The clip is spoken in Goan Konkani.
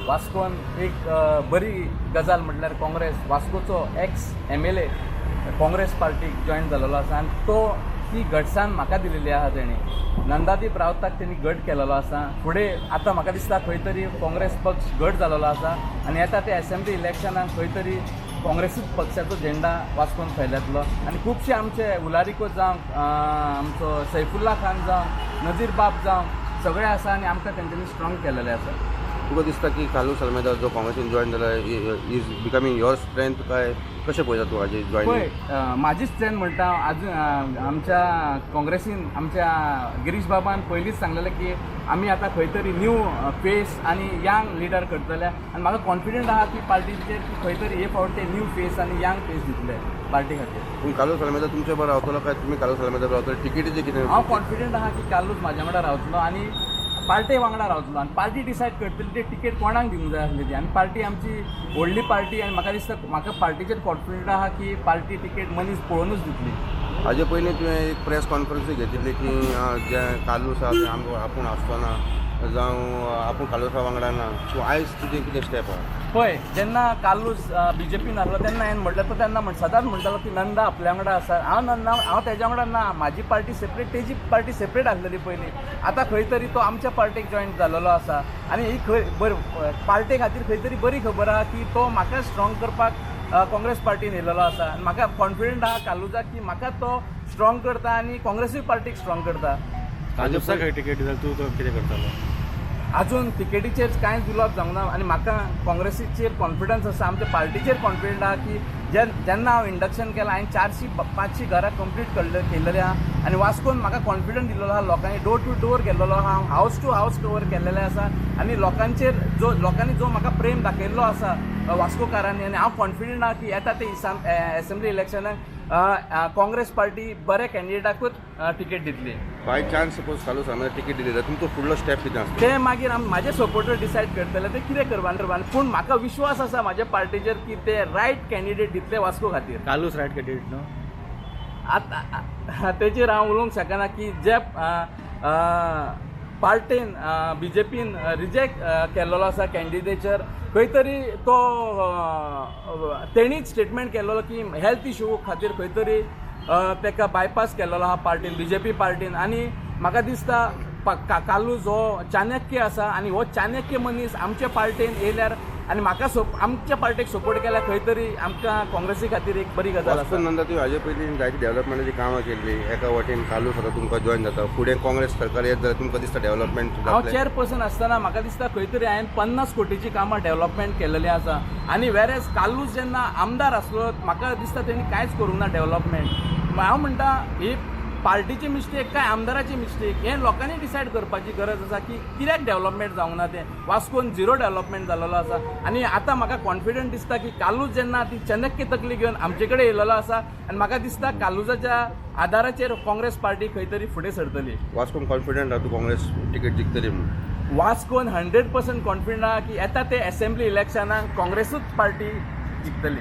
वास्कोन एक बरी गजाल म्हटल्यार काँग्रेस वास्कोचो एक्स एमएलए काँग्रेस पार्टीक जॉयन जालेलो आसा आनी तो ती घटसाण म्हाका दिलेली आहा तेणी. नंदादीप रावताक तेणी घट केलेलो आसा. फुडें आतां म्हाका दिसता खंय तरी काँग्रेस पक्ष घट जालेलो आसा आनी येता ते एसेंब्ली इलेक्शनाक खंय तरी काँग्रेसूच पक्षाचो झेंडा वास्कोन फैलायतलो. आनी खुबशे आमचे उलारिको जावं, आमचो सैफुल्ला खान जावं, नजीर बाब जावं, सगळे आसा आनी आमकां तेंच्यांनी स्ट्रॉंग केलेले आसा. तुका दिसता की कार्लूस आल्मेदा जो काँग्रेसीन जॉयन जाला is becoming your strength काय कशें पळयता तूं हाजे पळय, जॉयन? म्हाजी स्ट्रेंथ म्हणटा आजून आमच्या काँग्रेसीन आमच्या गिरीश बाबान पयलींच सांगलेलें की आमी आतां खंय तरी न्यू फेस आनी यंग लिडर करतले आनी म्हाका कॉन्फिडंट आहा की पार्टीचेर की खंय तरी हे फावट ते न्यू फेस आनी यंग फेस दितले पार्टी खातीर. पूण कार्लूस आल्मेदा तुमच्या बरोबर रावतलो काय तुमी कार्लूस आल्मेदा बरोबर रावतले? तिकेटीचें कितें? हांव कॉन्फिडंट आहा की कार्लूस म्हाज्या वांगडा रावतलो आनी पार्टे वांगडा रावतलो आनी पार्टी डिसायड करतली ते टिकेट कोणाक दिवंक जाय आसली ती. आनी पार्टी आमची व्हडली पार्टी आनी म्हाका दिसता म्हाका पार्टीचेर कॉन्फिडंट आहा की पार्टी टिकेट मनीस पळोवनूच दितली. हाजे पयलीं तुवें एक प्रेस कॉन्फरन्सूय घेतिल्ली की जे कार्लूस आहा ते आमकां आपूण आसचो ना जावं आपूण कार्लूसा वांगडा ना. सो आयज तुजें कितें स्टेप आहा? पळय, जेन्ना कार्लूस बीजेपीन आसलो तेन्ना हांवें म्हटलें, तो तेन्ना म्हण सदांच म्हणटालो की नंदा आपल्या वांगडा आसा. हांव नंदा, हांव तेज्या वांगडा ना. म्हाजी पार्टी सेपरेट, तेजी पार्टी सेपरेट आसलेली पयलीं. आतां खंय तरी तो आमच्या पार्टीक जॉयन जालेलो आसा आनी ही खंय बरी पार्टे खातीर खंय तरी बरी खबर आहा की तो म्हाका स्ट्रॉंग करपाक काँग्रेस पार्टीन येयलेलो आसा आनी म्हाका कॉन्फिडंट आहा कार्लूसाक की म्हाका तो स्ट्रॉंग करता आनी काँग्रेसूय पार्टीक स्ट्रॉंग करता. कार्लूसाक खंय टिकेट दिता, तूं तो कितें करतलो? अजून तिकेटीचेर कांयच उलोवप जावंक ना आनी म्हाका काँग्रेसीचेर कॉन्फिडन्स आसा, आमच्या पार्टीचेर कॉन्फिडंट आहा की जेन्ना हांव इंडक्शन केलां, हांवें 400-500 घरां कंप्लीट केल्लेली आहा आनी वास्कोन म्हाका कॉन्फिडंट दिल्लो आहा लोकांनी. डोर टू डोर गेल्लेलो आहा, हावस टू हावस कवर केल्लेलें आसा आनी लोकांचेर जो लोकांनी जो म्हाका प्रेम दाखयल्लो आसा वास्कोकारांनी आनी हांव कॉन्फिडंट आहा की येता ते एसेंब्ली इलेक्शनाक काँग्रेस पार्टी बऱ्या कॅन्डिडेटाकूच तिकेट दितली. By chance suppose Carlos Almeida ticket दिली जाल्यार तुमचो फुडलो स्टेप कितें आसतलो? ते मागीर म्हाजे सपोर्टर डिसायड करतले ते कितें करपाक, पूण म्हाका विश्वास आसा म्हाज्या पार्टीचेर की ते रायट कॅन्डिडेट दितले वास्को खातीर. कार्लूस रायट कॅन्डिडेट न्हू? आतां तेजेर हांव उलोवंक शकना की जे पार्टेन बीजेपीन रिजेक्ट केल्लो आसा कॅन्डिडेचर, खंय तरी तो तेणीच स्टेटमेंट केल्लो की हेल्थ इशू खातीर खंय तरी ताका बायपास केल्लो आहा पार्टीन, बीजेपी पार्टीन. आनी म्हाका दिसता कार्लूस हो चाणक्य आसा आनी हो चाणक्य मनीस आमच्या पार्टीन येयल्यार आनी म्हाका आमच्या पार्टीक सपोर्ट केल्यार खंय तरी आमकां काँग्रेसी खातीर एक बरी गजाल आसा. वास्को नंदा, तुवें हाजे पयलीं जायती डेव्हलपमेंटाची कामां केल्ली. एका वटेन कार्लूस आतां तुमकां जॉयन जाता, फुडें काँग्रेस सरकार येत जाल्यार तुमकां दिसता डेव्हलपमेंट हांव जातलें? चेअरपर्सन आसतना म्हाका दिसता खंय तरी हांवें 50 कोटीची कामां डेव्हलपमेंट केलेली आसा आनी वेरेज कार्लूस जेन्ना आमदार आसलो म्हाका दिसता तेणी कांयच करूंक ना डेव्हलपमेंट. हांव म्हणटा ही पार्टीची मिस्टेक काय आमदाराची मिस्टेक हें लोकांनी डिसायड करपाची गरज आसा की कित्याक डेव्हलपमेंट जावंक ना तें. वास्कोन झिरो डेव्हलपमेंट जालेलो आसा आनी आतां म्हाका कॉन्फिडंट दिसता की कार्लूस जेन्ना ती चनक्य तकली घेवन आमचे कडेन येयलेलो आसा आनी म्हाका दिसता कार्लूसाच्या आदाराचेर काँग्रेस पार्टी खंय तरी फुडें सरतली. वास्कोन कॉन्फिडंट आहा तूं काँग्रेस तिकेट जिखतली म्हणून? वास्कोन 100% कॉन्फिडंट आहा की येता ते एसेंब्ली इलेक्शनाक काँग्रेसूच पार्टी जिखतली.